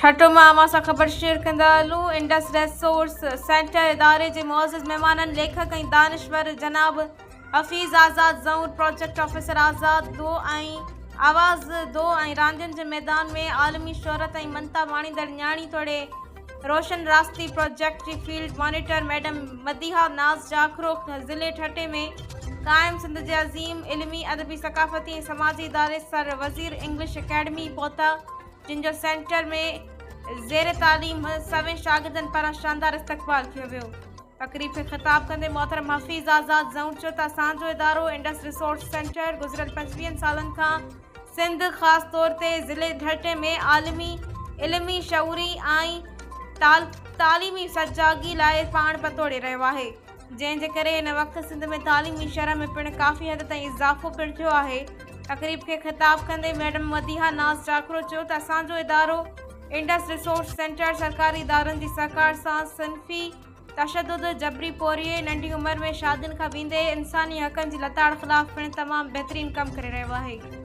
ٺٽو مان اوهان سان خبر شيئر ڪندا هلون انڊس ريسورس سينٽر اداري جي معزز مهمانن ليکڪ ۽ دانشور جناب حفيظ آزاد زئور پراجيڪٽ آفيسر آزاد دو ۽ آواز دو ۽ راندين جي ميدان ۾ عالمي شهرت ۽ مڃتا ماڻيندڙ نياڻي توڙي روشن راستي پراجيڪٽ جي field monitor madam Madiha Naz Jakhro ضلعي ٺٽي ۾ قائم سنڌ جي عظيم علمي ادبي ثقافتي ۽ سماجي اداري سر وزير انگلش اڪيڊمي پهتا جن جو سينٽر ۾ زير تعليم سوين شاگردن پاران شاندار استقبال ڪيو ويو. تقريب کي خطاب ڪندي محترم حفيظ آزاد زئون چيو ته اسان جو ادارو انڊس ريسورس سينٽر گذريل پنجويهن سالن کان سنڌ خاص طور تي ضلعي ڍرٽي ۾ عالمي علمي شعوري ۽ تعليمي سجاڳي لاء پاڻ پتوڙي رهيو آهي. جنهن جي ڪري هن وقت سنڌ ۾ تعليمي شرح ۾ پڻ ڪافي حد تائين اضافو پڻ ٿيو آهي. تقريب کي خطاب ڪندي ميڊم مديحه ناز جاکرو چيو ته اسان جو ادارو انڊس ريسورس سينٽر سرڪاري ادارن جي سهڪار سان صنفي تشدد، جبري پورهيي، ننڍي عمر ۾ شادين کان ويندي انساني حقن جي لتاڙ خلاف پڻ تمام بهترين ڪم ڪري رهيو آهي.